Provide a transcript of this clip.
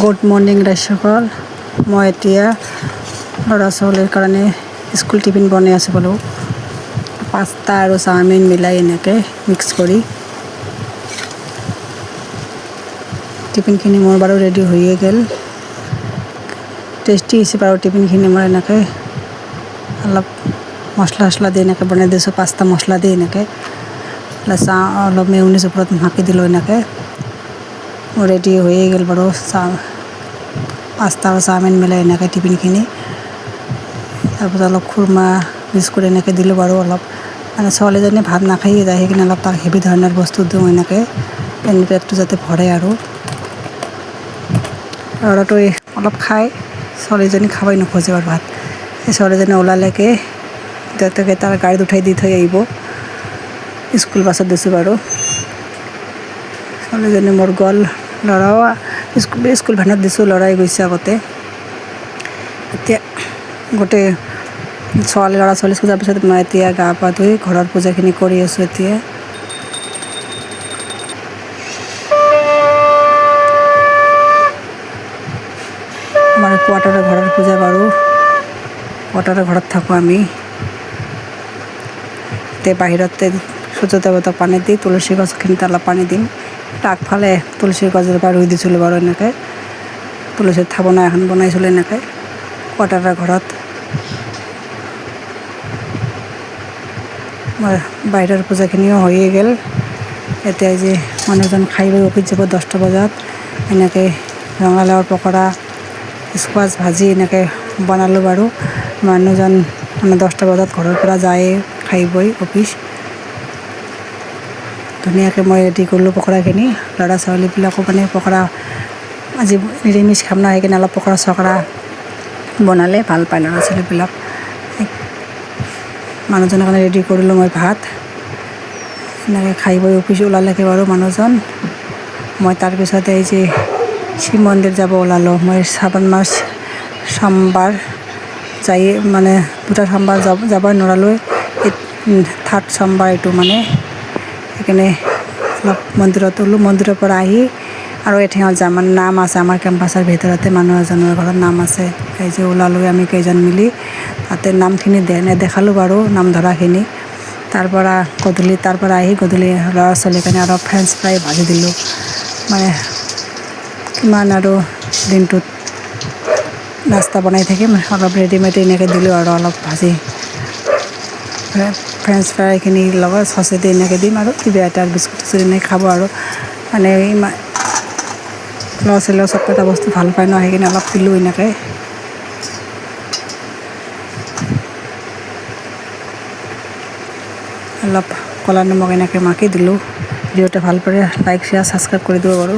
Good morning ৰাইজসকল। মই এতিয়া ল'ৰা ছোৱালীৰ কাৰণে স্কুল টিফিন বনাই আছোঁ বোলো। পাস্তা আৰু চাওমিন মিলাই এনেকৈ মিক্স কৰি টিফিনখিনি মোৰ বাৰু ৰেডি হৈয়ে গ'ল। টেষ্টি হৈছে বাৰু টিফিনখিনি। মই এনেকৈ অলপ মছলা চছলা দি এনেকৈ বনাই দিছোঁ, পাস্তা মছলা দি এনেকৈ চাহ অলপ মেয়নিজ ওপৰত মাখি দিলোঁ। এনেকৈ মোৰ ৰেডি হৈয়ে গ'ল বাৰু চাহ, পাস্তা আৰু চাওমিন মিলাই এনেকৈ টিফিনখিনি। তাৰপিছত অলপ খুৰমা, বিস্কুট এনেকৈ দিলোঁ বাৰু অলপ। মানে ছোৱালীজনী ভাত নাখায়ে যায়, সেইকাৰণে অলপ তাক হেভি ধৰণৰ বস্তু দিওঁ এনেকৈ, পেটটো যাতে ভৰে। আৰু ল'ৰাটোৱে অলপ খায়, ছোৱালীজনী খাবই নোখোজে বাৰু ভাত। সেই ছোৱালীজনী ওলালেকে দেউতাকে তাৰ গাড়ীত উঠাই দি থৈ আহিব। স্কুল বাছত দিছোঁ বাৰু। ছোৱালীজনী মোৰ গ'ল, ল'ৰাও স্কুল ভেনত দিছোঁ, ল'ৰাই গৈছে আগতে। এতিয়া গোটেই ছোৱালী ল'ৰা ছোৱালী স্কুল যোৱাৰ পিছত মই এতিয়া গা পা ধুই ঘৰৰ পূজাখিনি কৰি আছোঁ। এতিয়া আমাৰ কোৱাৰ্টাৰৰ ঘৰৰ পূজা বাৰু, কোৱাৰ্টাৰৰ ঘৰত থাকোঁ আমি। এতিয়া বাহিৰতে সূৰ্য দেৱতাক পানী দি তুলসী গছখিনিত অলপ পানী দিম। আগফালে তুলসী গছজোপা ৰুই দিছিলোঁ বাৰু, এনেকৈ তুলসীৰ থাপনা এখন বনাইছিলোঁ এনেকৈ কোৱাৰ্টাৰৰ ঘৰত। মই বাহিৰৰ পূজাখিনিও হৈয়ে গ'ল। এতিয়া যে মানুহজন খাই বৈ অফিচ যাব 10টা বজাত। এনেকৈ ৰঙালাওৰ পকৰা, স্কোৱাচ ভাজি এনেকৈ বনালোঁ বাৰু। মানুহজন মানে 10টা বজাত ঘৰৰ পৰা যায়ে খাই বৈ অফিচ। ধুনীয়াকৈ মই ৰেডি কৰিলোঁ পকৰাখিনি। ল'ৰা ছোৱালীবিলাকো মানে পকৰা, আজি নিৰামিষ খাম ন, সেইকাৰণে অলপ পকৰা চকৰা বনালে ভাল পায় ল'ৰা ছোৱালীবিলাক। মানুহজনৰ কাৰণে ৰেডি কৰিলোঁ মই ভাত। এনেকৈ খাই বৈ অফিচ ওলালেগৈ বাৰু মানুহজন। মই তাৰপিছত এই যে শিৱ মন্দিৰ যাব ওলালোঁ। মই শ্ৰাৱণ মাহ সোমবাৰ যাই মানে দুটা সোমবাৰ যাব যাবই নোৱাৰিলোঁ, থাৰ্ড সোমবাৰ এইটো মানে, সেইকাৰণে অলপ মন্দিৰত ওলোঁ। মন্দিৰৰ পৰা আহি আৰু এঠেঙত যাম, মানে নাম আছে আমাৰ কেম্পাছৰ ভিতৰতে, মানুহ এজনৰ ঘৰত নাম আছে। এই যে ওলালোঁ আমি কেইজন মিলি তাতে, নামখিনি নেদেখালোঁ বাৰু, নাম ধৰাখিনি। তাৰপৰা গধূলি, তাৰপৰা আহি গধূলি ল'ৰা ছোৱালীৰ কাৰণে অলপ ফ্ৰেঞ্চ ফ্ৰাই ভাজি দিলোঁ। মানে কিমান আৰু দিনটোত নাস্তা বনাই থাকিম, অলপ ৰেডিমেড এনেকৈ দিলোঁ আৰু অলপ ভাজি ফ্ৰেঞ্চ ফ্ৰাইখিনি লগত চচেদি এনেকৈ দিম আৰু কিবা এটা বিস্কুট চিস্কুট এনেকৈ খাব। আৰু মানে ইমান ল'ৰা ছোৱালীয়ে চব এটা বস্তু ভাল পায় ন, সেইকাৰণে অলপ দিলোঁ এনেকৈ। অলপ ক'লা নিমখ এনেকৈ মাখি দিলোঁ। ভিডিঅ'টো ভাল পালে লাইক, শ্বেয়াৰ, ছাবস্ক্ৰাইব কৰি দিব বাৰু।